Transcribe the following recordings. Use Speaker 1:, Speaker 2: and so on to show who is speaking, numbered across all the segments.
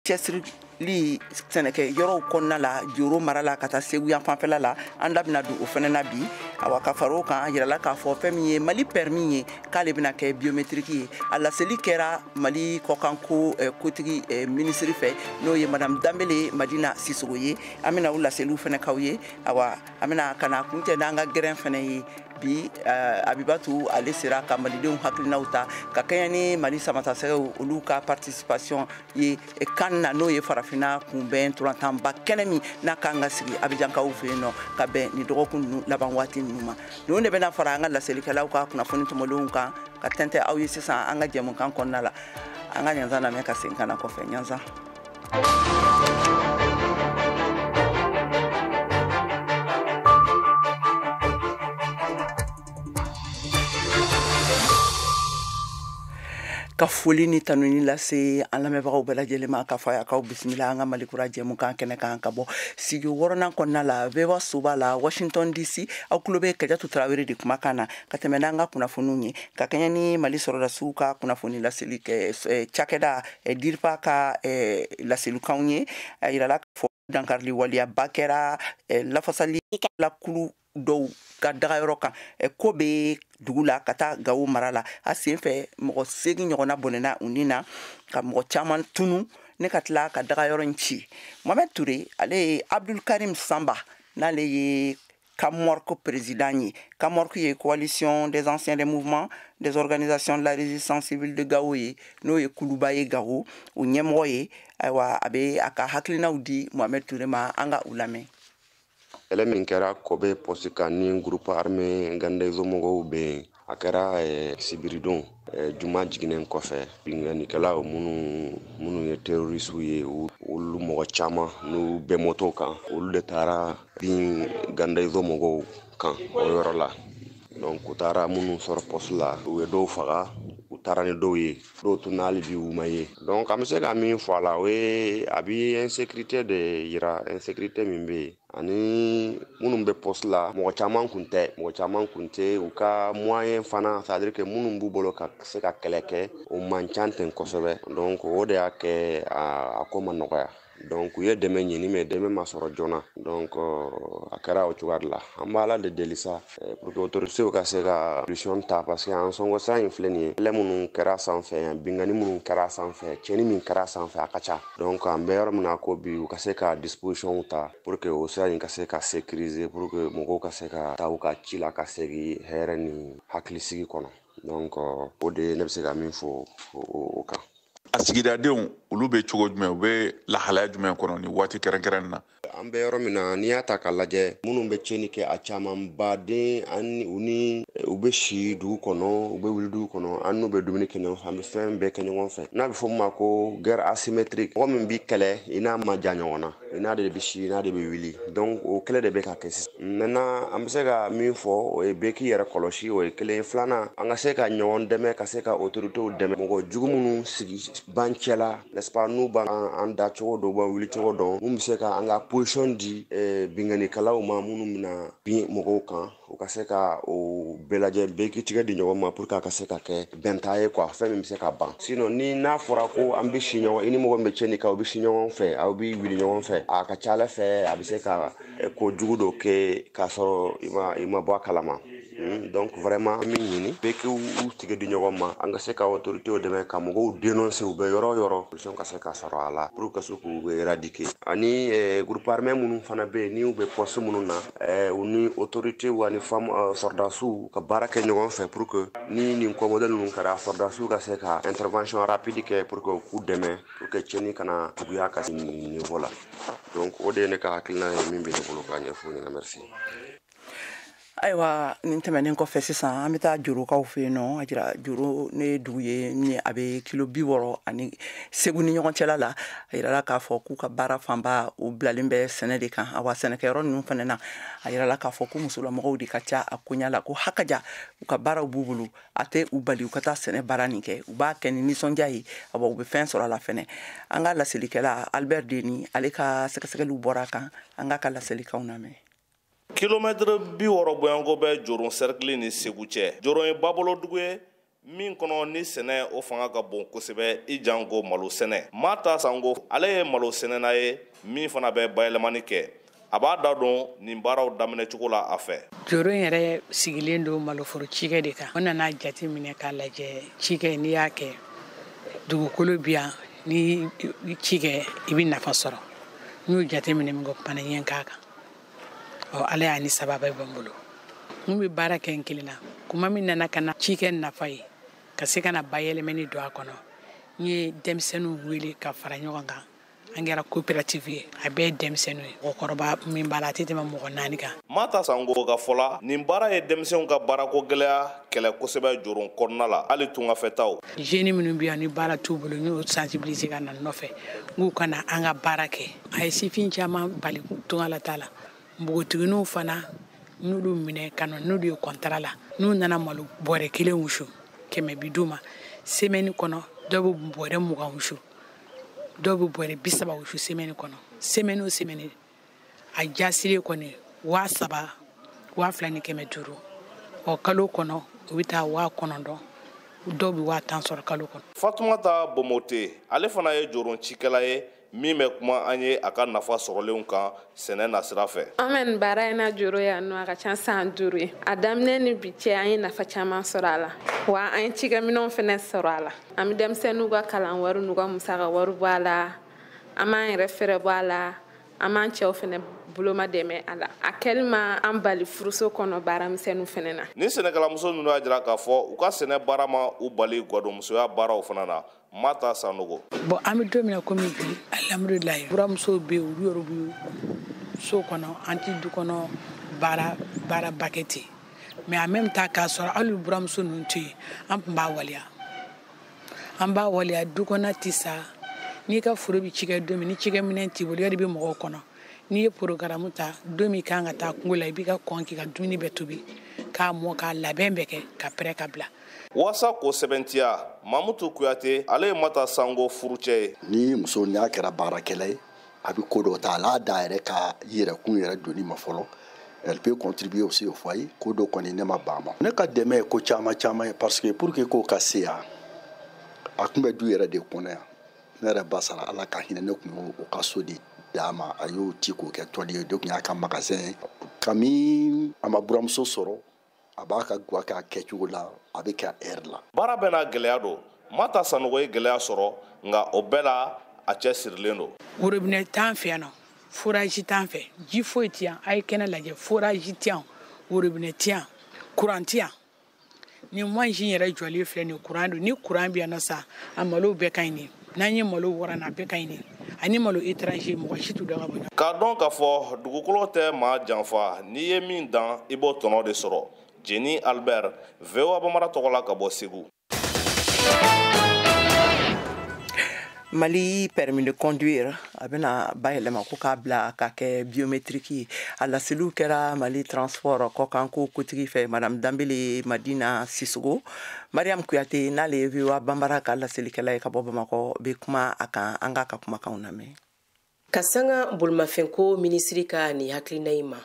Speaker 1: Cɛsirili sɛnɛkɛ yɔrɔw kɔnɔna la, Joro mara la, ka taa Segu yan fanfɛla la, an da bɛna don o fana na bi. Awa, ka fara o kan, a yirala k'a fɔ fɛn min ye Mali permis ye, k'ale bɛna kɛ biométrique ye. A laseli kɛra Mali kɔkanko kotigi minisiri fɛ, n'o ye Madame Danbele Madina Sisogo ye. An bɛna o laseliw fana k'aw ye. Awa, an bɛna ka na kuncɛ n'an ka gɛrɛn fana ye bi. Abibatu, ale sera ka malidenw hakilinaw ta ka kɛɲɛ ni Mali samatasɛgɛw, olu ka participation ye kan na, n'o ye farafinna kunbɛn ntolantanba kɛnɛ min n'a kan ka sigi Abijankaw fɛ yen nɔ, ka bɛn ni dɔgɔkun ninnu laban waati ninnu ma. Ninnu de bɛna fara an ka laselikɛlaw ka kunnafoni tɔmɔlenw kan ka tɛntɛ aw ye sisan an ka jɛmukan kɔnɔna la. An ka ɲanzan lamɛn ka segin ka na kɔfɛ. Ɲanzan. Ka foli ni tanuni lase an lamɛnbagaw bɛɛ lajɛlen ma, k'a fɔ a k'aw bisimila an ka Malikura jɛmukan kɛnɛ kan, ka bɔ studio wɔɔrɔnan kɔnɔna la, VOA soba la, Washington DC. Aw tulo bɛ Kajatu Tarawele de kumakan na ka tɛmɛ n'an ka kunnafoniw ye, ka kɛɲɛ ni Mali sɔrɔdasiw ka kunnafoni laseli cakɛda DIRPA ka laselikanw ye. A yirala k'a fɔ dankarili waleyaba kɛra lafasali lakulu dɔw ka dagayɔrɔ kan ko bɛ dugu la, ka taa Gawo mara la. A sen fɛ, mɔgɔ 8 ɲɔgɔnna bɔnɛna u ni na, ka mɔgɔ caman tunu ne ka tila ka dagayɔrɔ in ci. Mohamed Touré, ale ye Abdulkarim Samba, n'ale ye Kamork président ye. Kamork ye Coalition des anciens des mouvements des organisations de la résistance civile de Gao ye, n'o ye kuluba ye Gao, o ɲɛmɔgɔ ye. Ayiwa, a bɛ a ka hakilinaw di Mohamed Touré ma, an ka u lamɛn.
Speaker 2: Kɛlɛ min kɛra Kɔbɛ poste kan ni groupe armé Gandezo mɔgɔw bɛ yen, a kɛra sibiridon juma jiginnen kɔfɛ. Binkannikɛlaw minnu ye terroristew ye, olu mɔgɔ caman n'u bɛ moto kan, olu de taara bin Gandezo mɔgɔw kan o yɔrɔ la. Donc u taara minnu sɔrɔ poste la, u ye dɔw faga, u taara ni dɔw ye, dɔw tun hali bi u ma ye. Donc an bɛ se ka min fɔ a la, o ye a bi insécurité de yira, insécurité min bɛ yen ani minnu bɛ poste la, mɔgɔ caman kun tɛ, mɔgɔ caman kun tɛ u ka moyen fana, c'est à dire que minnu b'u bolo ka se ka kɛlɛ kɛ, o man ca ten kosɛbɛ. Donc o de y'a kɛ a ko ma nɔgɔya. Donc u ye dɛmɛ ɲini, mais dɛmɛ ma sɔrɔ joona. Donc a kɛra o cogoya de la. An bɛ Ala de deli sa pour que autorités ka se ka solution ta, parce que an sɔngɔ sira in filɛ nin ye, kɛlɛ minnu kɛra sanfɛ yan, binkanni minnu kɛra sanfɛ, tiɲɛni min kɛra sanfɛ, a ka ca. Donc an bɛ yɔrɔ min na ko bi, u ka se ka disposition ta pour que o sira in ka se ka sécuriser, pour que mɔgɔw ka se ka taa u ka ci la, ka segin hɛrɛ ni hakilisigi kɔnɔ. Donc o de ye ne bɛ se ka min fɔ o kan.
Speaker 3: A sigidadenw, olu bɛ cogo jumɛn? U bɛ lahalaya jumɛn kɔnɔ nin waati kɛrɛnkɛrɛn na?
Speaker 2: An bɛ yɔrɔ min na, n'i y'a ta k'a lajɛ, minnu bɛ tiɲɛni kɛ, a camanba den an u ni u bɛ si dugu kɔnɔ, u bɛ wuli dugu kɔnɔ, an n'u bɛ dumuni kɛ ɲɔgɔn fɛ, an bɛ fɛn bɛɛ kɛ ɲɔgɔn fɛ. N'a bɛ fɔ min ma ko guerre asymétrique, mɔgɔ min b'i kɛlɛ, i n'a ma jan ɲɔgɔn na, i n'a de bɛ si, i n'a de bɛ wuli. Donc o kɛlɛ de bɛ ka kɛ sisan. Maintenant an bɛ se ka min fɔ, o ye bɛɛ k'i yɛrɛ kɔlɔsi, o ye kelen ye. Filanan, an ka se ka ɲɔgɔn dɛmɛ, ka se ka autorités dɛmɛ, mɔgɔ jugu minnu sigi ban cɛla, n'est-ce pas, n'u b'an an da cogo dɔn, b'an wuli cogo dɔn, mun bɛ se ka an ka position di binkannikɛlaw ma, minnu bɛna bin mɔgɔw kan, u ka se ka o bɛɛ lajɛ, bɛɛ k'i tigɛ di ɲɔgɔn ma pour que a ka se ka kɛ bɛnta ye quoi, fɛn min bɛ se ka ban. Sinon ni n'a fɔra ko an bɛ si ɲɔgɔn, i ni mɔgɔ min bɛ tiɲɛni kɛ, aw bɛ si ɲɔgɔn fɛ, aw bɛ wuli ɲɔgɔn fɛ, a ka ca Ala fɛ a bɛ se ka ko jugu dɔ kɛ k'a sɔrɔ i ma bɔ a kalama. Donc vraiment min ɲini, bɛɛ k'u tigɛ di ɲɔgɔn ma, an ka se ka autorités dɛmɛ ka mɔgɔw dénoncer u bɛ yɔrɔ o yɔrɔ, solution ka se ka sɔrɔ a la pour que se k'u éradiquer. Ani groupe armé minnu fana bɛ yen, ni u bɛ poste minnu na, u ni autorités ani fam sɔrɔdasiw ka baara kɛ ɲɔgɔn fɛ, pour que ni nin ko modèle ninnu kɛra, sɔrɔdasiw ka se ka intervention rapide kɛ pour que k'u dɛmɛ, pour que tiɲɛni kana juguya ka se nin niveau la. Donc o de ye ne ka hakilina ye min bɛ ne bolo k'a ɲɛfɔ ɲɛna. Merci.
Speaker 1: Ayiwa, nin tɛmɛnen kɔfɛ, sisan an bɛ taa Jorokaw fɛ yen nɔ. A jira Joro ne dugu ye ni a bɛ kilo 60 ani Segu ni ɲɔgɔn cɛla la. A yirala k'a fɔ k'u ka baara fanba, o bilalen bɛ sɛnɛ de kan. Awa, sɛnɛkɛyɔrɔ ninnu fana na, a yirala k'a fɔ ko musolamɔgɔw de ka ca a koɲa la, ko hakaja u ka baaraw b'u bolo, a tɛ u bali u ka taa sɛnɛ baara nin kɛ. U b'a kɛ ni nisɔndiya ye, awa, u bɛ fɛn sɔrɔ a la fɛnɛ. An ka laselikɛla Albert Deni, ale ka sɛgɛsɛgɛliw bɔra a kan. An k'a ka laselikaw lamɛn.
Speaker 4: Kilomɛtiri 60 bɔyanko bɛ Joron sɛrikili ni Segu cɛ. Joron ye babolodugu ye. Min kɔnɔ ni sɛnɛ o fanga ka bon kosɛbɛ, i janko malo sɛnɛ. Mata Sango, ale ye malo sɛnɛna ye min fana bɛ bayɛlɛmani kɛ. A b'a da don nin baaraw daminɛ cogo la a fɛ.
Speaker 5: Joro in yɛrɛ sigilen don maloforo cikɛ de kan. O nana jate minɛ k'a lajɛ, cikɛ n'i y'a kɛ dugukolo bi yan, ni cikɛ i bɛ nafa sɔrɔ. N y'o jate minɛ min kɔ kumana ɲɛ k'a kan. Ɔ Ala y'a ni sababa bɛ n bolo. N bɛ baara kɛ n kelen na. Kuma min nana ka na cikɛ nafa ye, ka se ka na bayɛlɛmani don a kɔnɔ, n ye denmisɛnninw wele ka fara ɲɔgɔn kan. An kɛra coopérative ye, a bɛɛ ye denmisɛnninw ye. Mɔgɔkɔrɔba min b'a la, a tɛ tɛmɛ mɔgɔ 4 kan.
Speaker 4: Mata Sango ka fɔ la, nin baara ye denmisɛnw ka baarako gɛlɛya kɛlɛ kosɛbɛ Joro kɔnɔna la, hali tungafɛtaw.
Speaker 5: Jeunes minnu bɛ yan ni baara t'u bolo, n y'o sensibiliser ka na n nɔfɛ, n k'u ka na an ka baara kɛ. A ye sifin caman bali tungalata la. Npogotigininw fana n'olu minɛ ka na n'olu ye contrat la, n'u nana malo bɔrɛ 1 wusu 100 bi d'u ma. Semaine kɔnɔ dɔw bɛ bɔrɛ 20 wusu, dɔw bɛ bɔrɛ 30 wusu semaine kɔnɔ. Semaine o semaine a jasiri kɔni 3000, 2500. Ɔ kalo kɔnɔ u bɛ taa 9000, dɔw bɛ 10000 sɔrɔ kalo kɔnɔ.
Speaker 4: Fatumata Bomote, ale fana ye Joro cikɛla ye min bɛ kuma an ye a ka nafa sɔrɔlenw kan sɛnɛ nasira fɛ.
Speaker 6: An bɛ nin baara in na Joro yan nɔ, a ka ca san 5 ye. A daminɛ ni bi cɛ, an ye nafa caman sɔrɔ a la, wa an ye cikɛminɛnw fɛnɛ sɔrɔ a la. An bɛ denmisɛnninw ka kalan wari n'u ka musaka wari bɔ a la, an b'an yɛrɛ fɛrɛ bɔ a la, an b'an cɛw fɛnɛ boloma dɛmɛ a la. A kɛli ma an bali furuso kɔnɔ baaramisɛnninw fɛnɛ na.
Speaker 4: Ni sɛnɛkɛlamuso ninnu y'a jira k'a fɔ u ka sɛnɛ baara ma u bali gwadonmusoya baaraw fana na. Mata Sanogo.
Speaker 5: Bon, an bɛ don min na komi bi, alhamdulilayi, buramusow bɛ yen, olu yɛrɛ bɛ so kɔnɔ, an tɛ du kɔnɔ baaraba kɛ ten. Mais en même temps, k'a sɔrɔ hali buramuso ninnu tɛ yen, an tun b'a waleya. An b'a waleya, du kɔnɔ tɛ sa. N'i ka foro bɛ cikɛ don min, ni cikɛminɛn t'i bolo, yali i bɛ mɔgɔw kɔnɔ. N'i ye programme ta, don min kan ka taa kungo la, i b'i ka kɔn k'i ka dumuni bɛɛ tobi, k'a mɔ, k'a labɛn bɛɛ kɛ, ka pɛrɛ ka bila.
Speaker 4: Waasa k'o sɛbɛntiya, Mamutu Kuyate, ale ye Mata Sango furucɛ ye.
Speaker 7: Ni muso n'a kɛra baarakɛla ye, a bɛ ko dɔ ta, a l'a da yɛrɛ ka yɛrɛkun yɛrɛ doni ma fɔlɔ. Elle peut contribuer aussi au foyer. Ko dɔ kɔni ne ma ban ma. Ne ka dɛmɛ ye ko caman caman ye, parce que pour que ko ka se yan, a tun bɛ du yɛrɛ de kɔnɔ yan. Ne yɛrɛ ba sara, Ala ka hinɛ, ne tun y'o ka so de d'a ma, a y'o ci k'o kɛ tɔli ye, de tun y'a ka magasin ye. Kami a ma buramuso sɔrɔ, a b'a ka guwa kɛ a kɛcogo la, a bɛ kɛ ɛri la.
Speaker 4: Baara bɛɛ n'a gɛlɛya don. Mata Sanogo ye gɛlɛya sɔrɔ, nka o bɛɛ la a cɛ sirilen don.
Speaker 5: Worobinɛ t'an fɛ yan nɔ, forage t'an fɛ, ji foyi tɛ yan. A ye kɛnɛ lajɛ, forage tɛ yan, worobinɛ tɛ yan, courant tɛ yan. Ni mansin yɛrɛ jɔlen filɛ nin ye, courant don. Ni courant bɛ yan nɔ sa, a malo bɛɛ ka ɲi nin. N'an ye malo wɔrɔ na, a bɛɛ ka ɲi nin. Ani malo étranger, mɔgɔ si t'u dɔn ka bɔ ɲɔgɔn.
Speaker 4: K'a dɔn k'a fɔ dugukolo tɛ maa janfa, n'i ye min dan, i b'o tɔnɔ de sɔrɔ. Jeni Albert, VOA Bambara tɔgɔ la ka bɔ Segu.
Speaker 1: Mali permis de conduire a bɛna bayɛlɛma ko k'a bila ka kɛ biométrique ye. A laseliw kɛra Mali transport kɔkanko kotigi fɛ, Madame Danbele Madina Sisoko. Mariam Kuyate, n'ale ye VOA Bambara ka laselikɛla ye ka bɔ Bamakɔ, bɛ kuma a kan, an k'a ka kumakanw lamɛn.
Speaker 8: Ka sanga bolimafɛnko minisiri ka nin hakilina in ma,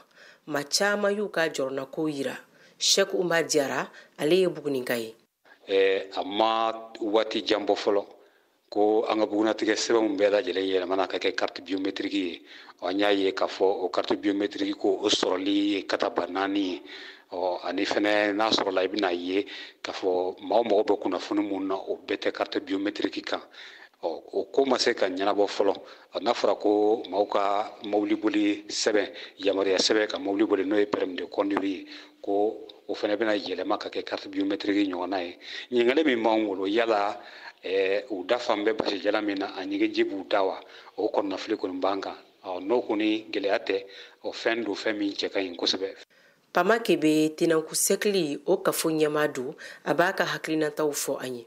Speaker 8: maa caman y'u ka jɔrɔnako yira. Cheikh Oumar Diarra, ale ye Buguninka ye.
Speaker 9: A ma waati jan bɔ fɔlɔ ko an ka bugunatigɛ sɛbɛnw bɛɛ lajɛlen yɛlɛmana ka kɛ carte biométrique ye. An y'a ye k'a fɔ o carte biométrique ko o sɔrɔli ye kataba 4 ye. Ani fɛnɛ n'a sɔrɔla i bɛna ye k'a fɔ maa o mɔgɔ bɛ kunnafoni mun na, o bɛɛ tɛ carte biométrique kan. O ko ma se ka ɲɛnabɔ fɔlɔ. N'a fɔra ko maaw ka mobili boli sɛbɛn, yamaruya sɛbɛn ka mobili boli, n'o ye permis de conduire ye, ko o fɛnɛ bɛna yɛlɛma ka kɛ carte biométrique ɲɔgɔnna ye. Ɲininkali min b'anw bolo, yala u da fan bɛ basijala min na, a ɲigiji b'u da wa? O kɔnɔnafili kɔni b'an kan. N'o kɔni gɛlɛya tɛ, o fɛn don fɛn min cɛ ka ɲi kosɛbɛ.
Speaker 8: Pama Kebe, Tenanku Sɛkili, o kafo ɲɛmaa don, a b'a ka hakilinataw fɔ an ye.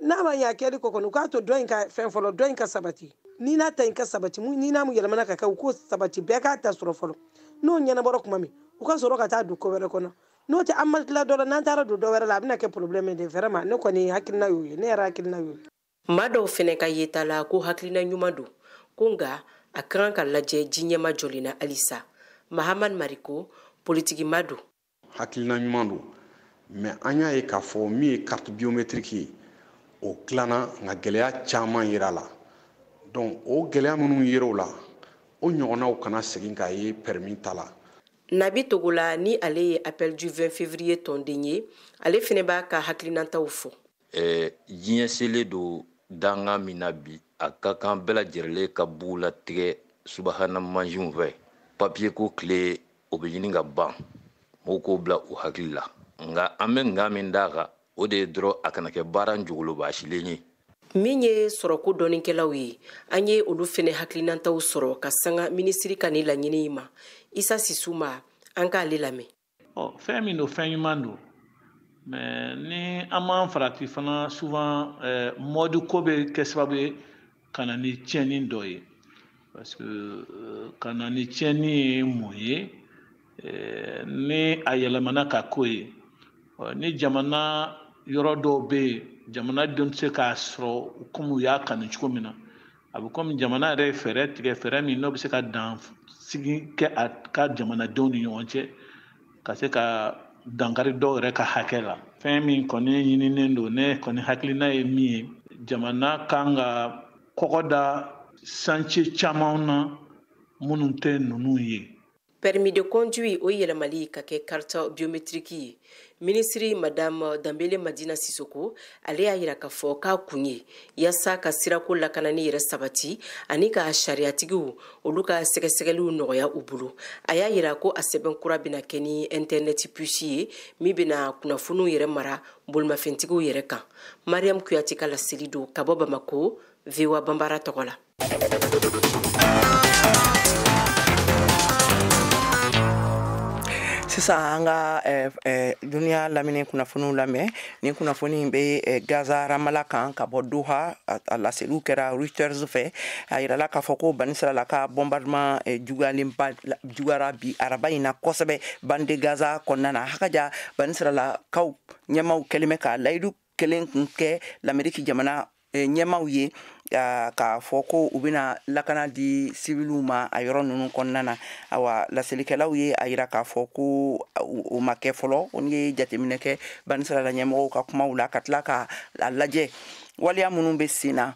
Speaker 10: N'a ma ɲɛ a kɛli kɔ kɔni, u k'a to dɔ in ka fɛn fɔlɔ, dɔ in ka sabati. Ni n'a ta in ka sabati, ni n'a mu yɛlɛmana ka kɛ, u k'o sabati, bɛɛ k'a ta sɔrɔ fɔlɔ. N'o ɲɛnabɔra tuma min, u ka sɔrɔ ka taa don ko wɛrɛ kɔnɔ. N'o tɛ, an ma tila dɔ la, n'an taara don dɔ wɛrɛ la, a bɛna kɛ problème de vraiment. Ne kɔni hakilina y'o ye, ne yɛrɛ hakilina y'o ye.
Speaker 8: Maa dɔw fɛnɛ ka yeta la ko hakilina ɲuman don, ko nka a ka kan ka lajɛ ji ɲɛma jɔlen na halisa. Mahamad Mariko, politiki ma don.
Speaker 11: Hakilina ɲuman don, Mais an y'a ye k'a fɔ min ye carte biométrique ye, o tilanna, nka gɛlɛya caman yera la. Donc o gɛlɛya minnu yera o la, o ɲɔgɔnnaw kana segin k'a ye permis ta la.
Speaker 8: Nabi Togola, ni ale ye Appel du 20 février tɔnden ye, ale fɛnɛ b'a ka hakilinataw fɔ.
Speaker 12: Diɲɛ selen don danga min na bi, a ka kan bɛɛ lajɛlen ka b'u latigɛ subahana mansinw fɛ. Papiye ko tile, o bɛ ɲini ka ban, mɔgɔw k'o bila u hakili la. Nka an bɛ nka min d'a kan, o de ye dɔrɔn a kana kɛ baara njugolobaasilen ye.
Speaker 8: Min ye sɔrɔko dɔnnikɛlaw ye, an ye olu fɛnɛ hakilinataw sɔrɔ ka sanga minisiri ka nin laɲini in ma. Isa Sisuma, an k'ale lamɛn.
Speaker 13: Ɔ, fɛn min don, fɛn ɲuman don, mais ni an m'an farati fana, souvent mode ko bɛ kɛ sababu ye ka na ni tiɲɛni dɔ ye. Parce que ka na ni tiɲɛni ye mun ye? Ni a yɛlɛmana ka ko ye, ni jamana yɔrɔ dɔw bɛ yen, jamanadenw tɛ se k'a sɔrɔ komi u y'a kanu cogo min na, a bɛ komi jamana yɛrɛ ye fɛɛrɛ tigɛ, fɛɛrɛ min n'o bɛ se ka dan sigi kɛ a ka jamanadenw ni ɲɔgɔn cɛ, ka se ka dankari dɔw yɛrɛ ka hakɛ la. Fɛn min kɔni ɲininen don, ne kɔni hakilina ye min ye, jamana kan ka kɔgɔ da chantier caman na minnu tɛ ninnu ye.
Speaker 8: Permis de conduire, o yɛlɛmali ka kɛ carte biométrique ye, minisiri Madame Danbele Madina Sisoko, ale y'a yira k'a fɔ k'a kun ye yaasa ka sirako lakanani yɛrɛ sabati ani ka sariyatigiw olu ka sɛgɛsɛgɛliw nɔgɔya u bolo. A y'a yira ko a sɛbɛn kura bɛna kɛ ni internet puce ye min bɛna kunnafoniw yɛrɛ mara bolimafɛntigiw yɛrɛ kan. Mariam Kuyate ka laseli don ka bɔ Bamako, VOA Banbara tɔgɔ la.
Speaker 1: Sisan an ka duniya lamini kunnafoniw lamɛn. Ni kunnafoni in bɛ Gaza Ramala kan ka bɔ Doha, a laseliw kɛra Reuters fɛ. A yirala k'a fɔ ko Banisirala ka bombardement juguyalenba juguyara bi araba in na kosɛbɛ bande Gaza kɔnɔna na. Hakaja, Banisiralakaw ɲɛmaw kɛlen bɛ ka layidu kelen kun kɛ l'Amérique jamana ɲɛmaw ye, k'a fɔ ko u bɛna lakana di siwiliw ma a yɔrɔ ninnu kɔnɔna na. Awa, laselikɛlaw ye a yira k'a fɔ ko o ma kɛ fɔlɔ. Ko n'i ye jateminɛ kɛ Banisirala ɲɛmɔgɔw ka kumaw la, ka tila ka a lajɛ waleya minnu bɛ sen na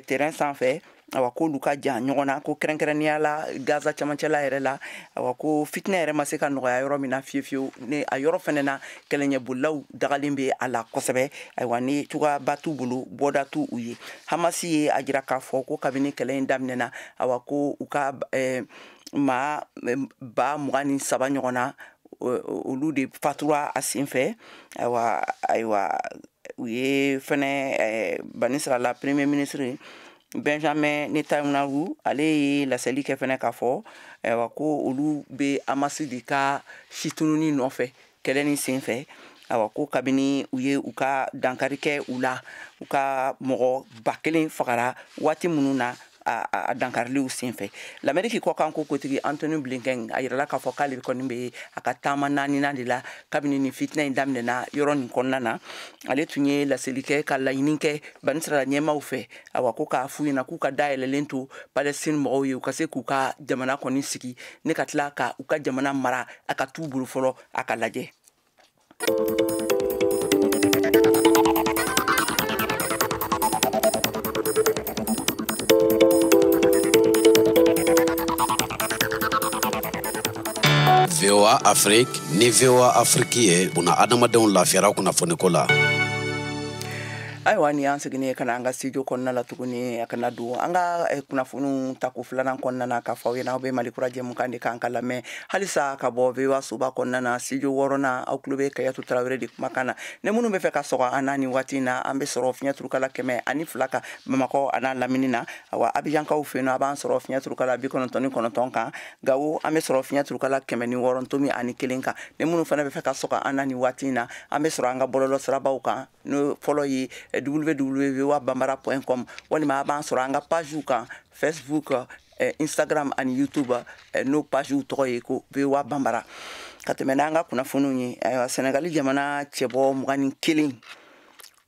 Speaker 1: terrain sanfɛ, awa, k'olu ka jan ɲɔgɔn na, ko kɛrɛnkɛrɛnnenya la Gaza camancɛla yɛrɛ la, awa, ko fitinɛ yɛrɛ ma se ka nɔgɔya yɔrɔ min na fiyewu fiyewu, ni a yɔrɔ fɛnɛ na kɛlɛɲɛbolilaw dagalen bɛ a la kosɛbɛ. Ayiwa, ni cogoyaba t'u bolo, bɔda t'u u ye. Hamasi ye a jira k'a fɔ ko kabini kɛlɛ in daminɛna, awa, ko u ka maa 23,000 ɲɔgɔn na, olu de fatura a sen fɛ. Ayiwa, u ye fɛnɛ Banisirala premier ministre Benjamin Netanyahu, ale ye laseli kɛ fɛnɛ k'a fɔ, ayiwa, ko olu bɛ Hamasi de ka sitununi nɔfɛ kɛlɛ nin sen fɛ. Ayiwa, ko kabini u ye u ka dankari kɛ u la, u ka mɔgɔ 1000 fagara waati minnu na a dankariliw sen fɛ. Lamɛriki kɔkan ko kotigi Antony Blinken, a yirala k'a fɔ k'ale kɔni bɛ a ka taama naaninan de la kabini nin fitinɛ in daminɛna yɔrɔ nin kɔnɔna na. Ale tun ye laseli kɛ ka laɲini kɛ Banisirala ɲɛmaw fɛ, awa, ko k'a f'u ɲɛna k'u ka dayɛlɛlen to Palestine mɔgɔw ye, u ka se k'u ka jamana kɔni sigi, ne ka tila ka u ka jamana mara, a ka t'u bolo fɔlɔ, a ka lajɛ.
Speaker 14: VOA Afrique ni VOA Afrique ye buna adamadenw lafiyara kunnafoniko la.
Speaker 1: Ayiwa, ni y'an seginnen ka na an ka studio kɔnɔna la tuguni, a kana don an ka kunnafoniw tako filanan kɔnɔna na k'a fɔ aw ɲɛna, aw bɛ Mali kura jɛmukan de kan ka lamɛn halisa ka bɔ VOA soba kɔnɔna na, studio wɔɔrɔnan. Aw tulo bɛ Kayatu Tarawele de kumakan na. Ni minnu bɛ fɛ ka sɔgɔ an na nin waati in na, an bɛ sɔrɔ fiɲɛ turukala 102 kan Bamakɔ a n'a lamini na. Awa, Abijankaw fɛ yen nɔ, a b'an sɔrɔ fiɲɛ turukala 99 kan. Gawo, an bɛ sɔrɔ fiɲɛ turukala 106.1 kan. Ni minnu fana bɛ fɛ ka sɔgɔ an na nin waati in na, an bɛ sɔrɔ an ka bɔlɔlɔ sirabaw kan, n'o fɔlɔ ye www.voabambara.com, walima a b'an sɔrɔ an ka pagew kan, Facebook, Instagram ani YouTube, n'o pagew tɔgɔ ye ko VOA Bambara. Ka tɛmɛ n'an ka kunnafoniw ye, ayiwa, Senegali jamana cɛbɔ 21,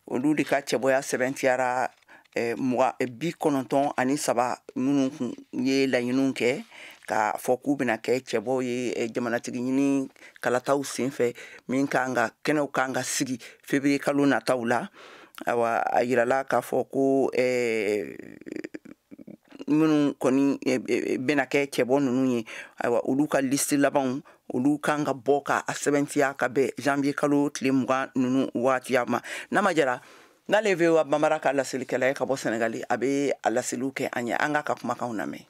Speaker 1: olu de ka cɛbɔya sɛbɛntiyara, 93 minnu kun ye laɲiniw kɛ. K'a fɔ k'u bɛna kɛ cɛbɔw ye jamanatigi ɲini kalataw senfɛ, min kan ka kɛnɛw kan ka sigi février kalo nataw la. Awa, a yirala k'a fɔ ko minnu kɔni bɛna kɛ cɛbɔ ninnu ye, ayiwa, olu ka liste labanw, olu kan ka bɔ ka a sɛbɛntiya ka bɛn janvier kalo tile 20 ninnu waatiya ma. N'a ma jara n'ale ye VOA Bambara ka laselikɛla ye ka bɔ Senegali, a bɛ a laseliw kɛ an ye. An k'a ka kumakanw lamɛn.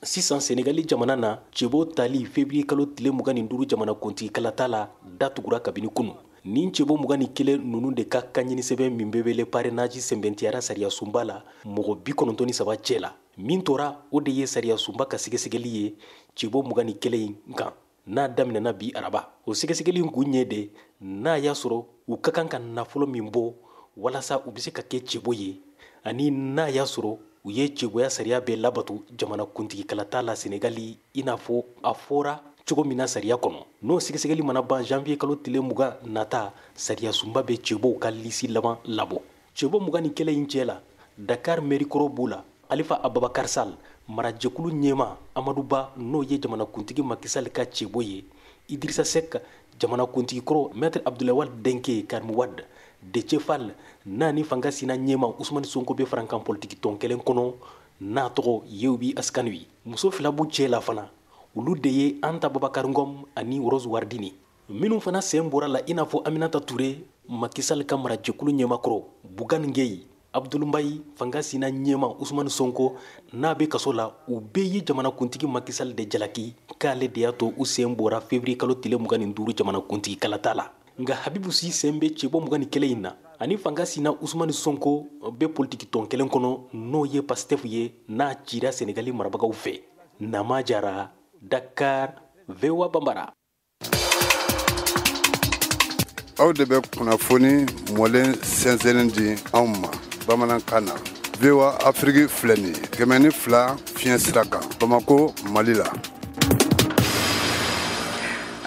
Speaker 15: Sisan, Senegali jamana na, cɛbɔ tali février kalo tile 25 jamana kuntigi kalata la datugura kabini kunu. Nin cɛbɔ 21 ninnu de ka kanɲini sɛbɛn min bɛ wele parrainage sɛmɛntiyara sariya sunba la mɔgɔ 93 cɛ la. Min tora, o de ye sariya sunba ka sɛgɛsɛgɛli ye cɛbɔ 21 in kan, n'a daminɛna bi araba. O sɛgɛsɛgɛli in kun ye de n'a y'a sɔrɔ u ka kan ka nafolo min bɔ walasa u bɛ se ka kɛ cɛbɔ ye, ani n'a y'a sɔrɔ u ye cɛbɔya sariya bɛɛ labato jamana kuntigi kalata la Senegali, i n'a fɔ a fɔra cogo min na sariya kɔnɔ. N'o sɛgɛsɛgɛli mana ban janvier kalo tile 20 nata, sariya sunba bɛ cɛbɔw ka lisi laban labɔ. Cɛbɔ 21 in cɛ la, Dakar mairie kɔrɔ b'u la, Khalifa Ababacar Sall, marajɛkulu ɲɛma Amadou Ba, n'o ye jamanakuntigi Macky Sall ka cɛbɔ ye, Idrissa Seck, jamanakuntigi kɔrɔ Maître Abdoulaye Wade denkɛ, Karim Wade, Déthié Fall, n'a ni fanga sina ɲɛma Ousmane Sonko bɛ farankan politiki tɔn kelen kɔnɔ n'a tɔgɔ Yewwi Askan Wi. Muso fila b'u cɛ la fana, olu de ye Anta Babacar Ngom ani Rose Wardini. Minnu fana sen bɔra la, i n'a fɔ Aminata Touré, Macky Sall ka marajɛkulu ɲɛmakɔrɔ, Bougane Gueye, Abdoul Mbaye, fanga sina ɲɛma Ousmane Sonko n'a bɛ kaso la, u bɛɛ ye jamanakuntigi Macky Sall de jalaki k'ale de y'a to u sen bɔra février kalo tile 25 jamanakuntigi kalata la. Nka Habib Sy sen bɛ cɛbɔ 21 in na, ani fanga sina Ousmane Sonko bɛ politiki tɔn kelen kɔnɔ, n'o ye Pastef ye, n'a cira Senegali marabagaw fɛ. Nama Jara, Dakar, VOA Bambara.
Speaker 16: Aw de bɛ kunnafoni mɔlen sɛnsɛnnen di anw ma bamanankan na. VOA Afrique filɛ nin ye, 102 fiɲɛ sira kan, Bamako, Mali la.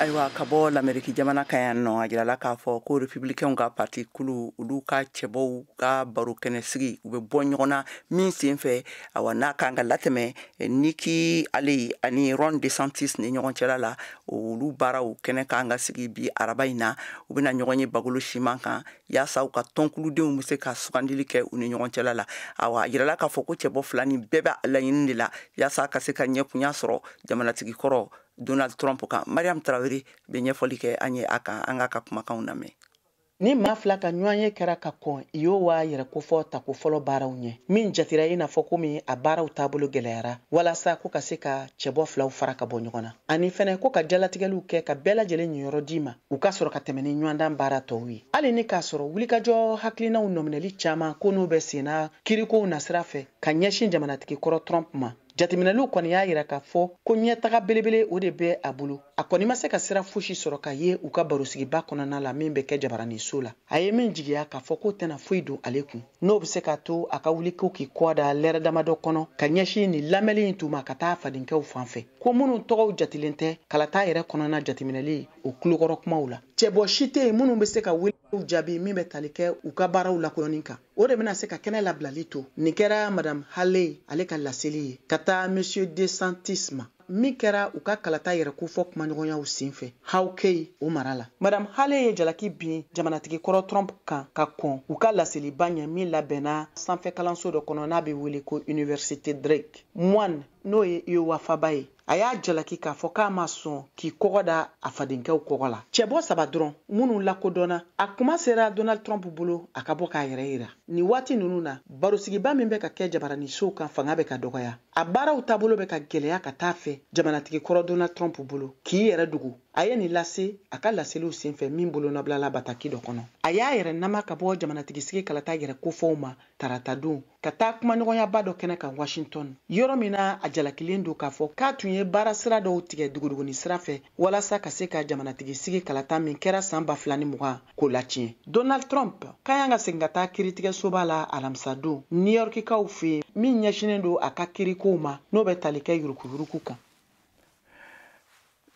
Speaker 1: Ayiwa, ka bɔ Lameriki jamana kan yan nɔ, a jirala k'a fɔ ko Républicainw ka parti kulu, olu ka cɛbɔw ka baro kɛnɛ sigi, u bɛ bɔ ɲɔgɔn na min sen fɛ, awa, n'a kan ka latɛmɛ Nikki Haley ani Ron DeSantis ni ɲɔgɔn cɛla la, olu baaraw kɛnɛ kan ka sigi bi araba in na. U bɛna ɲɔgɔn ye bagolo siman kan yaasa u ka tɔnkuludenw bɛ se ka sugandili kɛ u ni ɲɔgɔn cɛla la. Awa, a jirala k'a fɔ ko cɛbɔ fila nin bɛɛ bɛ laɲini de la yaasa ka se ka ɲɛkunya sɔrɔ jamanatigi kɔrɔ Donald Trump kan. Mariam Traoré bɛ ɲɛfɔli kɛ an ye a kan. An k'a ka kumakanw lamɛn.
Speaker 17: Ni maa fila ka ɲɔgɔn ye kɛra ka kɔn Iowa yɛrɛ kofɔ tako fɔlɔ baaraw ɲɛ, min jatira i n'a fɔ komi a baaraw taabolo gɛlɛyara walasa ko ka se ka cɛbɔ filaw fara ka bɔ ɲɔgɔn na, ani fɛnɛ ko ka jalatigɛliw kɛ ka bɛɛ lajɛlen ɲiyɔrɔ di ma, u ka sɔrɔ ka tɛmɛ ni ɲɔgɔndan baara tɔw ye. Hali ni k'a sɔrɔ wulikajɔ hakilinaw nɔminɛli caman ko n'u bɛ senna kirikow nasira fɛ ka ɲɛsin jamanatigi kɔrɔ Trump ma, jateminɛliw kɔni y'a yira k'a fɔ ko ɲɛtaga belebele o de bɛ a bolo. A kɔni ma se ka sira fosi sɔrɔ ka ye u ka barosigiba kɔnɔna la min bɛ kɛ jabaraninso la, a ye min jigiya k'a fɔ k'o tɛna foyi don ale kun, n'o bɛ se k'a to a ka wuli ko k'i kɔ da lɛrɛ damadɔ kɔnɔ ka ɲɛsin nin lamɛnli in tuma ka taa fadenkɛw fan fɛ, ko minnu tɔgɔw jatilen tɛ kalata yɛrɛ kɔnɔna jateminɛli o tulokɔrɔ kumaw la. Cɛbɔ si tɛ yen minnu bɛ se ka wele jaabi min bɛ tali kɛ u ka baaraw lakodɔnni kan, o de bɛna se ka kɛnɛ labilali to. Nin kɛra Madame Haley ale ka laseli ye ka taa Monsieur DeSantis ma, min kɛra u ka kalata yɛrɛ kofɔ kumaɲɔgɔnyaw senfɛ Hawkeye o mara la. Madame Haley ye jalaki bin jamanatigi kɔrɔ Trump kan ka kɔn u ka laseliba ɲɛ min labɛnna sanfɛ kalanso dɔ kɔnɔ n'a bɛ wele ko Université Drake Moine, n'o ye Iowa faba ye. A y'a jalaki k'a fɔ k'a ma sɔn k'i kɔgɔ da a fadenkɛw kɔgɔ la. Cɛbɔ saba dɔrɔn minnu lakodɔnna, a kuma sera Donald Trump bolo a ka bɔ k'a yɛrɛ yira. Nin waati ninnu na, barosigiba min bɛ ka kɛ jabaraninsow kan, fanga bɛ ka dɔgɔya, a baaraw taabolo bɛ ka gɛlɛya ka taa fɛ jamanatigi kɔrɔ Donald Trump bolo k'i yɛrɛ dogo. A ye nin lase a ka laseliw senfɛ min bolonɔbilala bataki dɔ kɔnɔ. A y'a yɛrɛ nama ka bɔ jamanatigisigi kalata yɛrɛ kofɔw ma taratadon ka taa kumaɲɔgɔnyaba dɔ kɛnɛ kan Washington, yɔrɔ min na a jalakilen don k'a fɔ k'a tun ye baara sira dɔw tigɛ duguduguni sira fɛ walasa ka se ka jamanatigisigi kalata min kɛra san 2020 k'o latiɲɛ. Donald Trump ka kan ka segin ka taa kiiritigɛsoba la alamisadon New Yorkikaw fɛ yen, min ɲɛsinnen don a ka kirikow ma, n'o bɛ tali kɛ yurukuyuruku kan.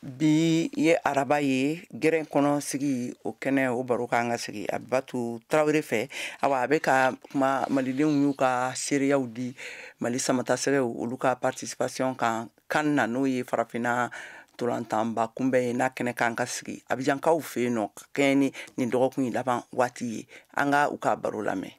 Speaker 1: Bi ye araba ye, gɛrɛn kɔnɔ sigi o kɛnɛ o baro kan ka sigi Abibatu Tarawele fɛ. Awa, a bɛ ka kuma malidenw y'u ka seereyaw di Mali samatasɛgɛw olu ka participation kan kan na, n'o ye farafinna tolantanba kunbɛn ye, n'a kɛnɛ kan ka sigi Abijankaw fɛ yen nɔ, ka kɛɲɛ ni nin dɔgɔkun in laban waati ye. An ka u ka baro lamɛn.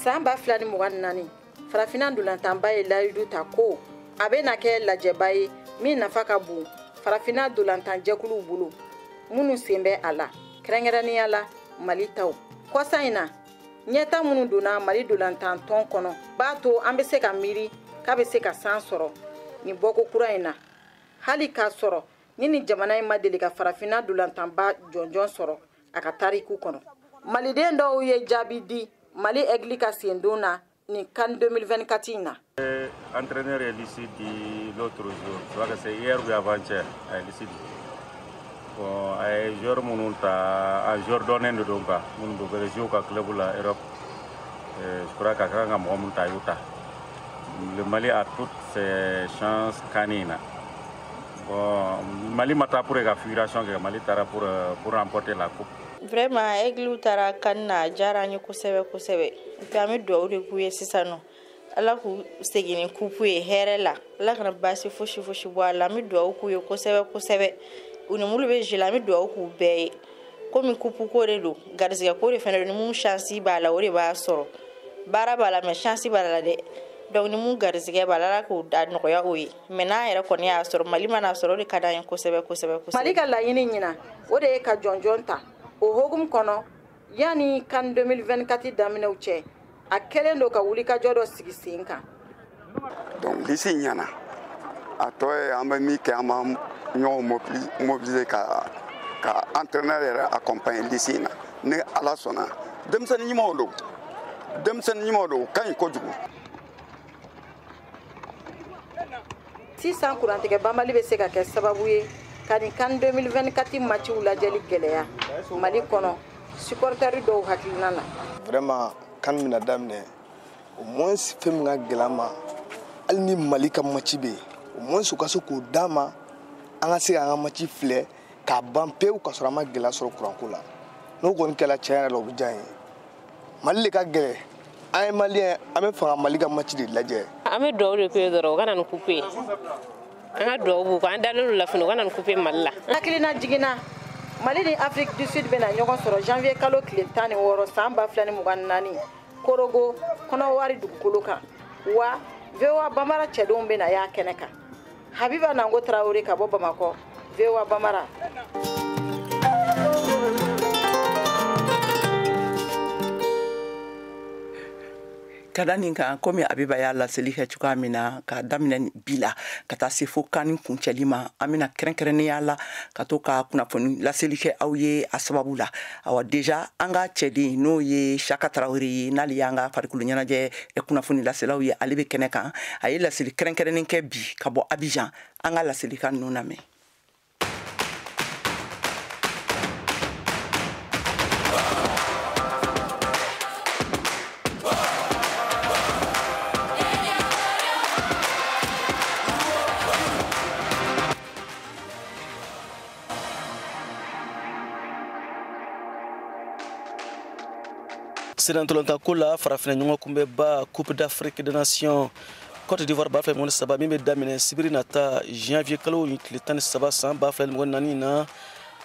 Speaker 18: San 2024, farafinna dolantanba ye layidu ta ko a bɛna kɛ lajɛba ye min nafa ka bon farafinna dolantanjɛkuluw bolo minnu sen bɛ a la, kɛrɛnkɛrɛnnenya la Mali taw. Kɔsa in na, ɲɛta minnu donna Mali dolantantɔn kɔnɔ b'a to an bɛ se ka miiri k'a bɛ se ka san sɔrɔ nin bɔko kura in na, hali k'a sɔrɔ ni nin jamana in ma deli ka farafinna dolantanba jɔnjɔn sɔrɔ a ka tariku kɔnɔ. Maliden dɔw ye jaabi di Mali Aigle ka sendon na nin CAN 2024 in na.
Speaker 19: Entraîneur ye liste di l'autre jour, je crois que c'est hier ou avant-hier, a ye liste di. Bon, a ye joueur minnu ta, a joueur dɔnnen de don quoi, minnu bɛ jouer ka club la Europe. Je crois qu'a ka kan ka mɔgɔ minnu ta, a y'u ta. Le Mali a toutes ses chances CAN in na. Bon, Mali ma taa pour ka figuration kɛ, Mali taara pour remporter la coupe.
Speaker 20: Vraiment, Aigle taara CAN na, a diyara an ye kosɛbɛ kosɛbɛ. Et puis an bɛ dugawu de k'u ye sisan nɔ, Ala k'u segin ni coupe ye hɛrɛ la, Ala kana baasi fosi fosi bɔ a la. An bɛ dugawu k'u ye kosɛbɛ kosɛbɛ. U ni minnu bɛ jeu la, an bɛ dugawu k'u bɛɛ ye. Komi coupe ko de don, garisɛgɛ ko de fana don, ni mun chance b'a la, o de b'a sɔrɔ. Baara b'a la, mais chance b'a la dɛ. Donc ni mun garisɛgɛ b'a la, Ala k'o da nɔgɔya o ye. Mais n'an yɛrɛ kɔni y'a sɔrɔ, Mali mana sɔrɔ, o de ka d'an ye kosɛbɛ kosɛbɛ kosɛbɛ.
Speaker 18: Mali ka laɲini ɲina, o de ye ka jɔnjɔn ta. O hokumu kɔnɔ, yanni CAN 2024 daminɛw cɛ, a kɛlen don ka wulikajɔ dɔ sigi sen kan.
Speaker 16: Donc liste ɲɛna, a tɔ ye an bɛ min kɛ, an b'an ɲɔgɔn mobiliser ka entraîneur yɛrɛ accompagner liste in na. Ni Ala sɔnna, denmisɛnnin ɲumanw don, denmisɛnnin ɲumanw don, u ka ɲi kojugu.
Speaker 18: Sisan kurantigɛ banbali bɛ se ka kɛ sababu ye ka nin CAN 2024 matchiw lajɛli gɛlɛya Mali kɔnɔ, supporters dɔw hakilina la.
Speaker 21: Vraiment, CAN bɛna daminɛ, au moins fɛn min ka gɛlɛn an ma, hali ni Mali ka match bɛ yen, au moins u ka se k'o d'an ma, an ka se k'an ka match filɛ k'a ban pewu ka sɔrɔ an ma gɛlɛya sɔrɔ kuranko la. N'o kɔni kɛra, tiɲɛ yɛrɛ la, o bɛ diya n ye. Mali de ka gɛlɛn, an ye malien, an bɛ fɛ ka Mali ka match de lajɛ.
Speaker 22: An bɛ dugawu de k'u ye dɔrɔn, u ka na ni coupe ye. An ka dugawu b'u kan, an dalen don la fana, u ka na ni coupe ye Mali la.
Speaker 18: Hakilina jiginna, Mali ni Afrique du Sud bɛna ɲɔgɔn sɔrɔ janvier kalo tile 16 san 2024, Korogo Kɔnɔwari dugukolo kan. Wa VOA Bambara cɛdenw bɛna y'a kɛnɛ kan. Habiba Nango Tarawele ka bɔ Bamakɔ, VOA Bambara.
Speaker 1: Ka da nin kan, komi Abiba y'a laseli kɛ cogoya min na, ka daminɛ bi la ka taa se fo kan ni kuncɛli ma, an bɛna kɛrɛnkɛrɛnnenya la ka to ka kunnafoni laseli kɛ aw ye a sababu la. Awa, déjà an ka cɛden, n'o ye Saka Tarawele ye, n'ale y'an ka farikolo ɲɛnajɛ kunnafoni laselaw ye, ale bɛ kɛnɛ kan. A ye laseli kɛrɛnkɛrɛnnen kɛ bi ka bɔ Abijan. An ka laselikan ninnu lamɛn.
Speaker 23: Senatɔlɔntako la, farafinna ɲɔgɔn kunbɛba Coupe d'Afrique des Nations Côte d'Ivoire 2023, min bɛ daminɛ sibiri nata janvier kalo tile 13 san 2024 na,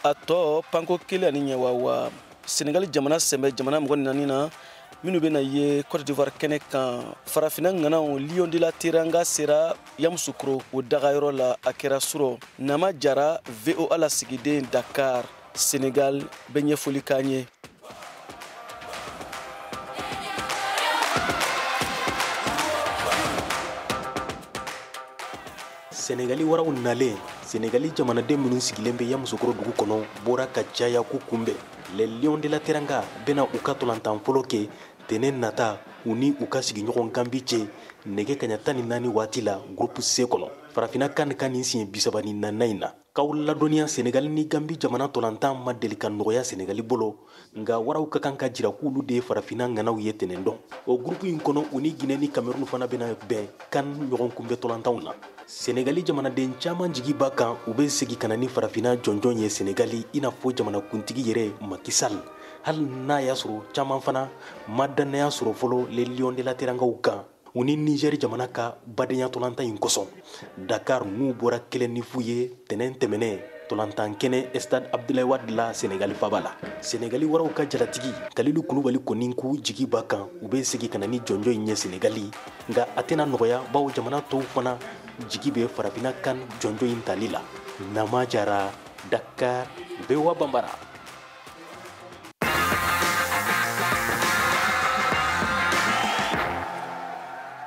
Speaker 23: a tɔ panko kelen ani ɲɛwawa. Senegali jamana sɛnbɛ jamana 24 na minnu bɛna ye Côte d'Ivoire kɛnɛ kan, farafinna ŋanaw Lion de la Teranga sera Yamoussoukro o dagayɔrɔ la, a kɛra surɔ. Nama Jara, VOA lasigiden Dakar, Senegal, bɛ ɲɛfɔli k'an ye.
Speaker 15: Senegali waraw nalen, Senegali jamanaden minnu sigilen bɛ Yamoussoukro dugu kɔnɔ bɔra ka caya k'u kunbɛn. Les Lions de la Teranga bɛna u ka tolantan fɔlɔ kɛ tɛnɛn nata, u ni u ka sigiɲɔgɔn Gambi cɛ, nɛgɛ kaɲa 14 waati la, groupe C kɔnɔ. Farafinna kan ka nin siɲɛ 34nan in na. K'aw ladɔnniya, Senegali ni Gambi jamana tɔlantan ma deli ka nɔgɔya Senegali bolo, nka waraw ka kan ka jira k'olu de ye farafinna ŋanaw ye tɛnɛn dɔn. O gurupu in kɔnɔ, u ni Ginɛ ni Cameroun fana bɛna bɛn CAN ɲɔgɔn kunbɛ tɔlantanw na. Senegali jamanaden caman jigi b'a kan u bɛ segin ka na ni farafinna jɔnjɔn ye Senegali, i n'a fɔ jamanakuntigi yɛrɛ Macky Sall, hali n'a y'a sɔrɔ caman fana ma dannaya sɔrɔ fɔlɔ les Lions de la Terangaw kan, u ni Niger jamana ka badenya tɔlantan in kosɔn. Dakar n'u bɔra 1-0 ye tɛnɛn tɛmɛnɛ tɔlantan kɛnɛ Stade Abdoulaye Wade la, Senegali faba la. Senegali waraw ka jalatigi Kalilu Kulubali kɔni k'u jigi b'a kan u bɛ segin ka na ni jɔnjɔn in ye Senegali, nka a tɛna nɔgɔya, bawo jamana tɔw fana jigi bɛ farafinna CAN jɔnjɔn in tali la. Nama Jara, Dakar, VOA Bambara.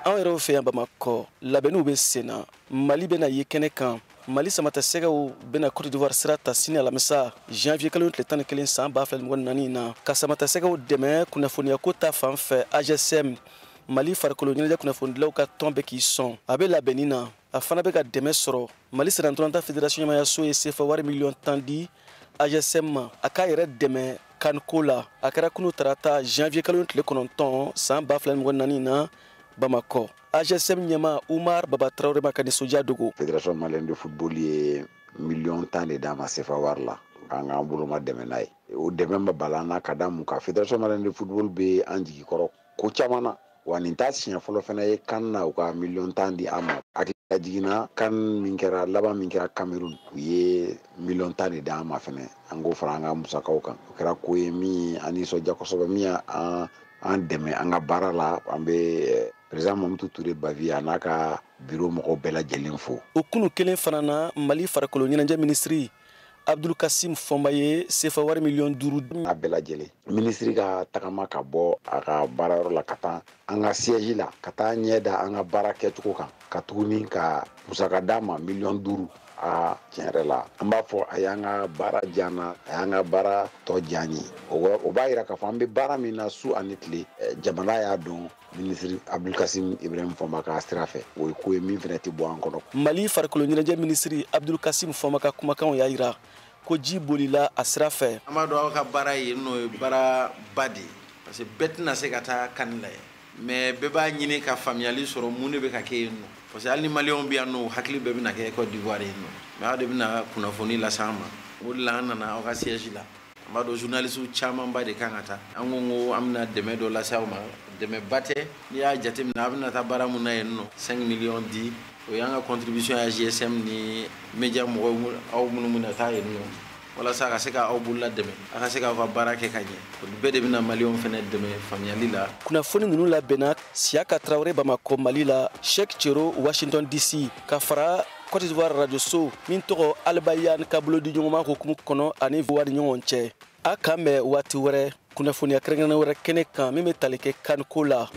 Speaker 23: An yɛrɛw fɛ yan Bamakɔ, labɛnniw bɛ sen na. Mali bɛna ye kɛnɛ kan. Mali samatasɛgɛw bɛna Cote d'Ivoire sira ta sini alamisa janvier kalo tile 11 san 2024 na, ka samatasɛgɛw dɛmɛ kunnafoniyako ta fan fɛ. AGSM, Mali farikolo ɲɛnajɛ kunnafonidilaw ka tɔn, bɛ k'i sɔn a bɛ labɛnni na, a fana bɛ ka dɛmɛ sɔrɔ. Mali sennantolatan fédération ɲɛmayaso ye sefa wari miliyɔn 10 di AGSM ma, a k'a yɛrɛ dɛmɛ CAN ko la. A kɛra kunu tarata janvier kalo tile 9 san 2024 na Bamakɔ. AGSM ɲɛma Umar Baba Traoré ma ka nisɔndiya dogo.
Speaker 2: Fédération malienne de football ye miliyɔn 10 de d'a ma sefa wari la k'an k'an bolo ma dɛmɛ n'a ye. O dɛmɛ ma bala an na ka da mun kan? Fédération malienne de football bɛ an jigi kɔrɔ ko caman na, wa nin t'a siɲɛ fɔlɔ fana ye CAN na u ka miliyɔn 10 di an ma. Hakili jiginna CAN min kɛra laban min kɛra Cameroun, u ye miliyɔn 10 de d'an ma fɛnɛ, an k'o fara an ka musakaw kan. O kɛra ko ye min an nisɔndiya kosɛbɛ, min y'an an dɛmɛ an ka baara la. An bɛ président Mamutu Ture Bavi a n'a ka bureau mɔgɔw bɛɛ lajɛlen fo.
Speaker 23: O kunu kelen fana na, Mali farikolo ɲɛnajɛ minisiri Abdul Kasim Fɔnba ye sefa wari miliyɔn 5.
Speaker 2: A bɛɛ lajɛlen minisiri ka tagama ka bɔ a ka baarayɔrɔ la ka taa an ka siège la, ka taa ɲɛ da an ka baara kɛcogo kan, ka tuguni ka musaka d'a ma miliyɔn 5. A tiɲɛ yɛrɛ la, an b'a fɔ a y'an ka baara diya an na, a y'an ka baara tɔ diya an ye. O b'a yira k'a fɔ an bɛ baara min na su ani tile, jamana y'a dɔn minisiri Abdulkasim Ibrahim Fɔnba ka sira fɛ. O ye ko ye min fana tɛ bɔ an kɔnɔ.
Speaker 23: Mali farikolo ɲɛnajɛ minisiri Abdul Kasim Fɔnba ka kumakanw y'a yira ko ji bolila a sira fɛ.
Speaker 3: An b'a dɔn aw ka baara yen n'o ye baaraba de ye, parce que bɛɛ tɛna se ka taa CAN la yen, mais bɛɛ b'a ɲini ka faamuyali sɔrɔ mun de bɛ ka kɛ yen nɔ, parce que hali ni maliyɛnw bɛ yan nɔ, hakili bɛɛ bɛna kɛ Côte d'Ivoire yen nɔ, mais aw de bɛna kunnafoni lase an ma. O de la an nana aw ka siège la. An b'a dɔn journalistes camanba de kan ka taa. An ko an bɛna dɛmɛ dɔ lase aw ma. Dɛmɛba tɛ, n'i y'a jateminɛ a bɛna taa baara mun na yen nɔ, 5 millions di, o y'an ka contribution ye AGSM ni média mɔgɔw, aw minnu bɛna taa yen nɔ, walasa ka se ka aw bolola dɛmɛ, a ka se k'aw ka baara kɛ ka ɲɛ. Olu bɛɛ de bɛna maliyɛnw fana dɛmɛ faamuyali la.
Speaker 23: Kunnafoni ninnu labɛnna Siyaka Tarawele Bamakɔ, Mali la, Cheikh Cero Washington DC, ka fara Côte d'Ivoire radio so min tɔgɔ Albayan ka bolodi ɲɔgɔnma hukumu kɔnɔ ani VOA ni ɲɔgɔn cɛ. A k'an bɛn waati wɛrɛ, kunnafoniya kɛrɛnkɛrɛnnen wɛrɛ kɛnɛ kan min bɛ tali kɛ CAN ko la.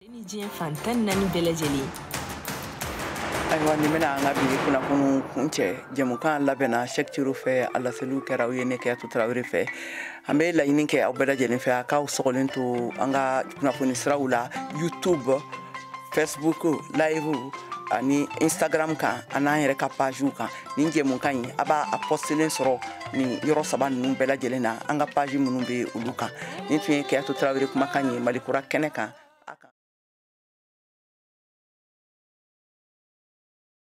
Speaker 6: Ni diɲɛ fan 14 bɛɛ lajɛlen.
Speaker 1: Ayiwa, nin bɛna an ka bi kunnafoniw kuncɛ. Jɛmukan labɛnna Cheikh Ciro fɛ, a laseliw kɛra aw ye ne Keyatu Tarawele fɛ. An bɛ laɲini kɛ aw bɛɛ lajɛlen fɛ, a k'aw sɔgɔlen to an ka kunnafoni siraw la, YouTube, Facebook live ani Instagram kan, an n'an yɛrɛ ka pagew kan. Nin jɛmukan in, a b'a a postelen sɔrɔ nin yɔrɔ saba ninnu bɛɛ lajɛlen na, an ka page minnu bɛ olu kan. Nin tun ye Keyatu Tarawele kumakan ye Malikura kɛnɛ kan.